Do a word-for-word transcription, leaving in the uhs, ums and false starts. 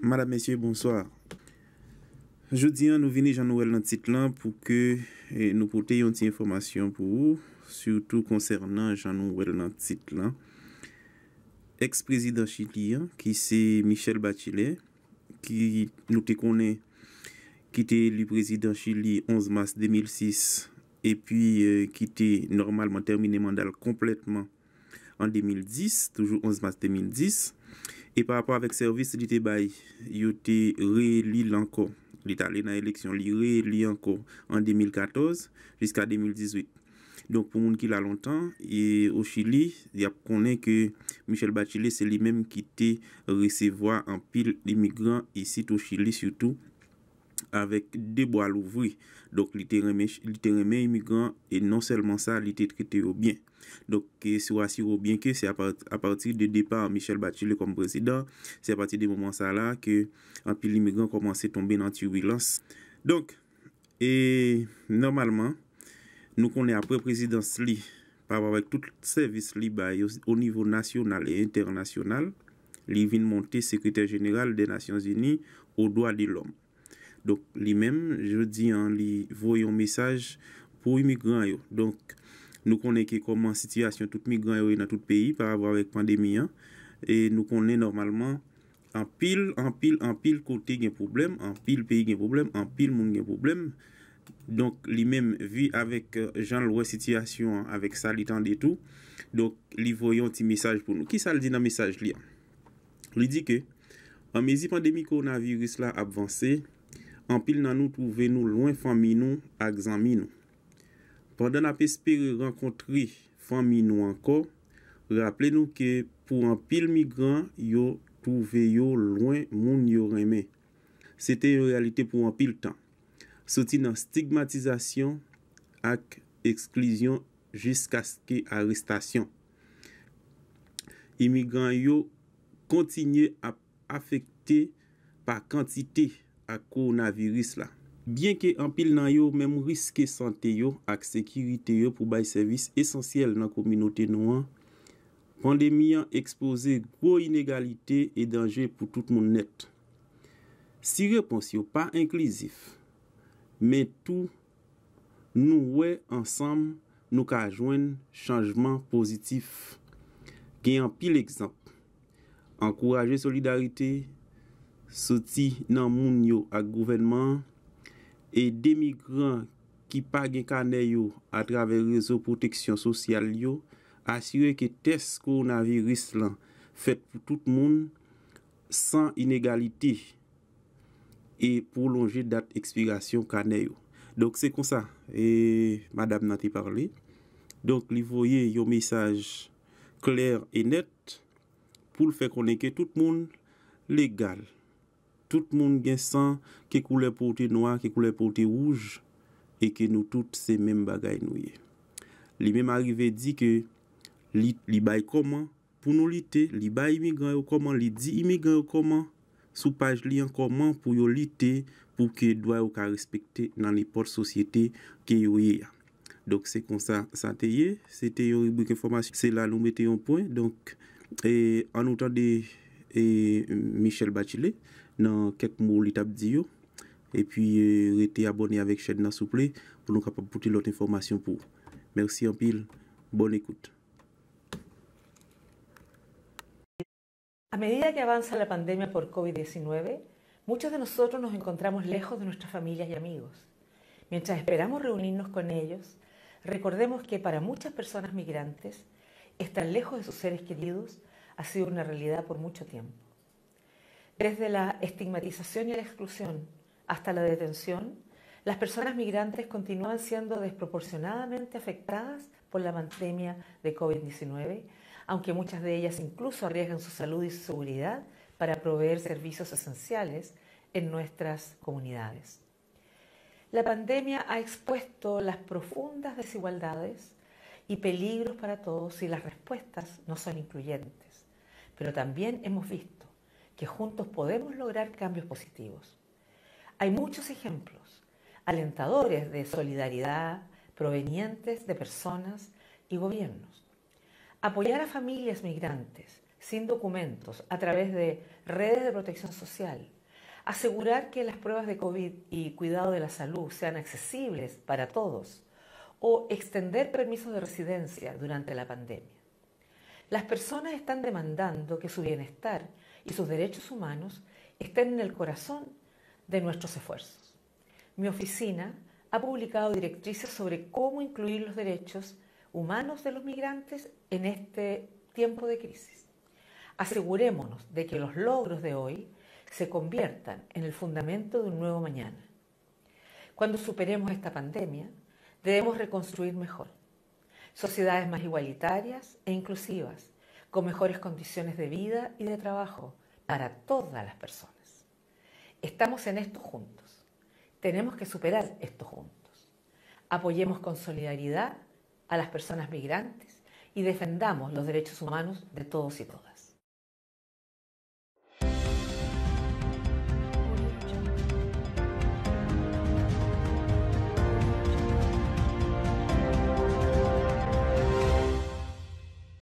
Madam, mesye, bonswa. Jodi a, nou vini jan nou wè l nan tit lan pou ke eh, nou pote yon ti enfòmasyon pou ou, sitou konsènan jan nou wè l nan tit lan. Èks-prezidan Chili an, ki se Michelle Bachelet, ki nou te konnen ki te eli prezidan Chili onz mas de mil sis, epi eh, ki te nòmalman tèmine manda l konplètman an de mil dis, toujou onz mas de mil dis. E pa rapò avèk sèvis li te bay, yo te reeli l ankò. Li t ale nan eleksyon, li reeli ankò an de mil katòz jiska de mil dizuit. Donk, pou moun ki la lontan, e o Chili, y ap konnen ke Michelle Bachelet se li menm ki te resevwa anpil imigran isit o Chili, sitou avèk de bra louvri. Donk, li te renmen, li te renmen imigran, e non sèlman sa, li te trete yo byen. Donk, e si w asire w byen ke se apa- apati de depa Michelle Bachelet kòm prezidan, se apati de moman sa la ke anpil imigran kòmanse tonbe nan tibilans. Donk, e nòmalman, nou konnen apre prezidans li, pa rapò avèk tout sèvis li bay o, o nivo nasyonal e entènasyonal, li vin monte sekretè jeneral de Nasyonzini o dwa de lòm. Donk, li menm, jodi an, li voye yon mesaj pou imigran yo. Donk, nou konnen ke kòman sitiyasyon tout migran yo ye nan tout peyi pa rapò avèk pandemi an. E nou konnen nòmalman, anpil, anpil, anpil kote gen pwoblèm, anpil peyi gen pwoblèm, anpil moun gen pwoblèm. Donk, li menm, vi avèk eh, jan l wè sitiyasyon an, avèk sa li tande tou. Donk, li voye yon ti mesaj pou nou. Kisa l di nan mesaj li an? Li di ke, an mezi pandemi kowonaviris la ap vanse, anpil nan nou twouve nou lwen fanmi nou ak zanmi nou. Pandan n ap espere rankontre fanmi nou ankò, raple nou ke pou anpil migran, yo twouve yo lwen moun yo renmen. Se te yon reyalite pou anpil tan. Soti nan stigmatizasyon ak eksklizyon jiskaske arestasyon. Imigran yo kontinye ap afekte pa kantite ak kowonaviris la. Byenke anpil nan yo menm riske sante yo ak sekirite yo pou bay sèvis esansyèl nan kominote nou an, pandemi an ekspoze gwo inegalite e danje pou tout moun nèt. Si repons yo pa enklizif, men tou nou wè ansanm nou ka jwenn chanjman pozitif. Gen anpil egzanp. Ankouraje solidarite soti nan moun yo ak gouvènman an, ede migran ki pa gen kanè yo atravè rezo pwoteksyon sosyal yo, asire ke tès kowonaviris lan fèt pou tout moun san inegalite e pwolonje dat ekspirasyon kanè yo. Donk, se konsa e madanm nan te pale. Donk, li voye yon mesaj klè e nèt pou l fè konnen ke tout moun legal. Tout moun gen san, ke koulè po w te nwa, ke koulè po w te wouj, e ke nou tout se menm bagay nou ye. Li menm arive di ke li, li bay kòman pou nou lite, li bay imigran yo kòman, li di imigran yo kòman sou paj li an kòman pou yo lite pou ke dwa yo ka respekte nan nenpòt sosyete ke yo ye a. Donk, se konsa sa te ye. Se te yon ribrik enfòmasyon. Se la nou mete yon pwen. Donk, e, ann nou tande e, Michelle Bachelet nan kèk mo li t ap di yo. Epi, e, rete abòne avèk chèn nan, souple, pou nou kapab pote lòt enfòmasyon pou ou. Mèsi anpil. Bòn ekout. A medida que avanza la pandemia por covid diecinueve, muchos de nosotros nos encontramos lejos de nuestras familias y amigos. Mientras esperamos reunirnos con ellos, recordemos que para muchas personas migrantes, estar lejos de sus seres queridos ha sido una realidad por mucho tiempo. Desde la estigmatización y la exclusión hasta la detención, las personas migrantes continúan siendo desproporcionadamente afectadas por la pandemia de covid diecinueve, aunque muchas de ellas incluso arriesgan su salud y su seguridad para proveer servicios esenciales en nuestras comunidades. La pandemia ha expuesto las profundas desigualdades y peligros para todos si las respuestas no son incluyentes. Pero también hemos visto que juntos podemos lograr cambios positivos. Hay muchos ejemplos alentadores de solidaridad provenientes de personas y gobiernos. Apoyar a familias migrantes sin documentos, a través de redes de protección social, asegurar que las pruebas de COVID y cuidado de la salud sean accesibles para todos o extender permisos de residencia durante la pandemia. Las personas están demandando que su bienestar y sus derechos humanos estén en el corazón de nuestros esfuerzos. Mi oficina ha publicado directrices sobre cómo incluir los derechos humanos de los migrantes en este tiempo de crisis. Asegurémonos de que los logros de hoy se conviertan en el fundamento de un nuevo mañana. Cuando superemos esta pandemia, debemos reconstruir mejor sociedades más igualitarias e inclusivas, con mejores condiciones de vida y de trabajo para todas las personas. Estamos en esto juntos. Tenemos que superar esto juntos. Apoyemos con solidaridad a las personas migrantes y defendamos los derechos humanos de todos y todas.